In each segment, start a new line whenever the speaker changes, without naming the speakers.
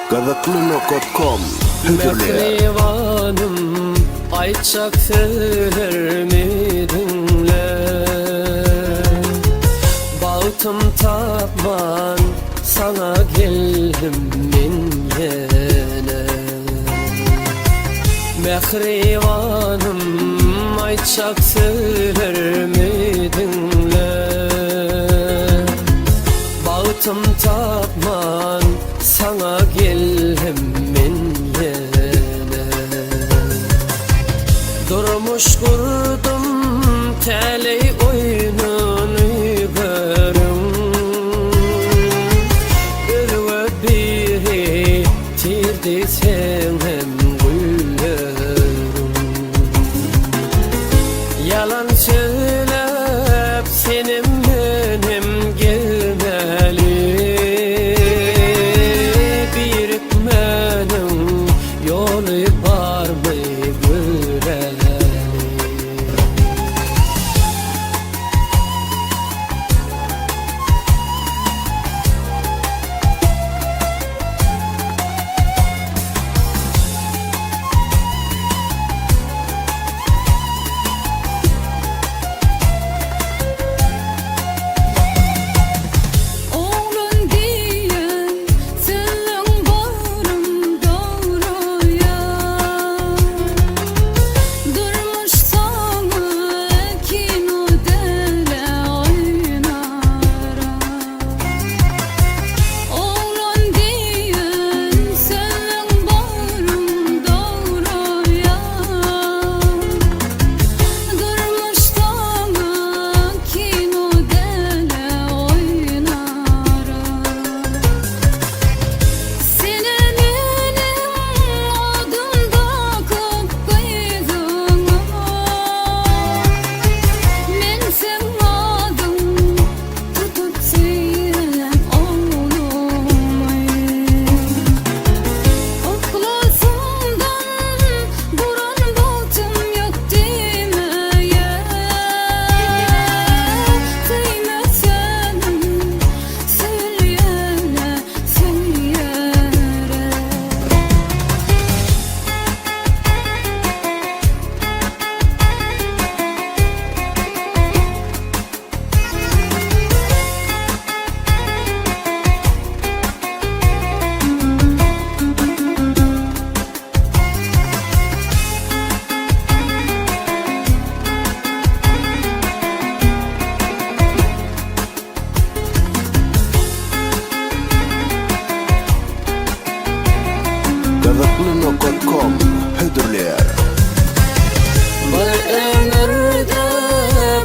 Gyzykly nokat kom hödürleýär.
Mähribanym aýtjak sözlerimi diňle Bagtym tapman saňa geldim men ýene Mähribanym aýtjak sözlerimi diňle Bagtym tapman saňa geldim men ýene Durmuş gurdum täleý oýnuny görüň Özge biri tirdi seň hem gülleriň Ýalan sözläp senem menem gezmeli Birikmäniň ýoly barmy göreli.
Oglan diýen sözüň barym dogruýa. Durmuş saňa kino däl-ä oýnara. Oglan diýen sözüň barym dogruýa. Durmuş saňa kino däl-ä oýnara. Sene meniň adym dakyp gyzyňa. Men seň adyň tutup söýen oglumy. Yhlasymdan duran bagtym ýok diýmeýä. Söýmesenim söýýäne söýere.
Gyzykly nokat kom hödürleýär.
Bir ömürde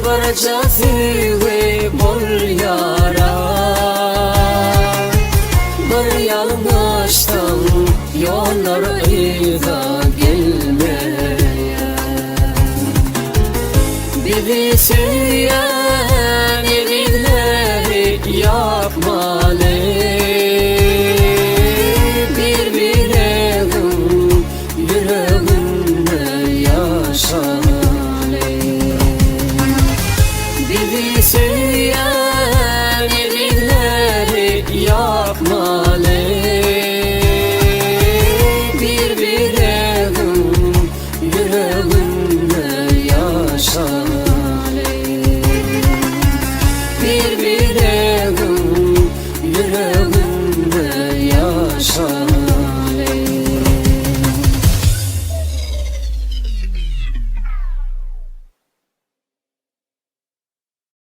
birje söýgi bolýara Bir ýalňyşsaň ýollar yza gelmeýär Bizi söýen ezizleri ýakmaly Bir biregiň ýüreginde ýaşaly Bizi söýen ezizleri ýakmaly.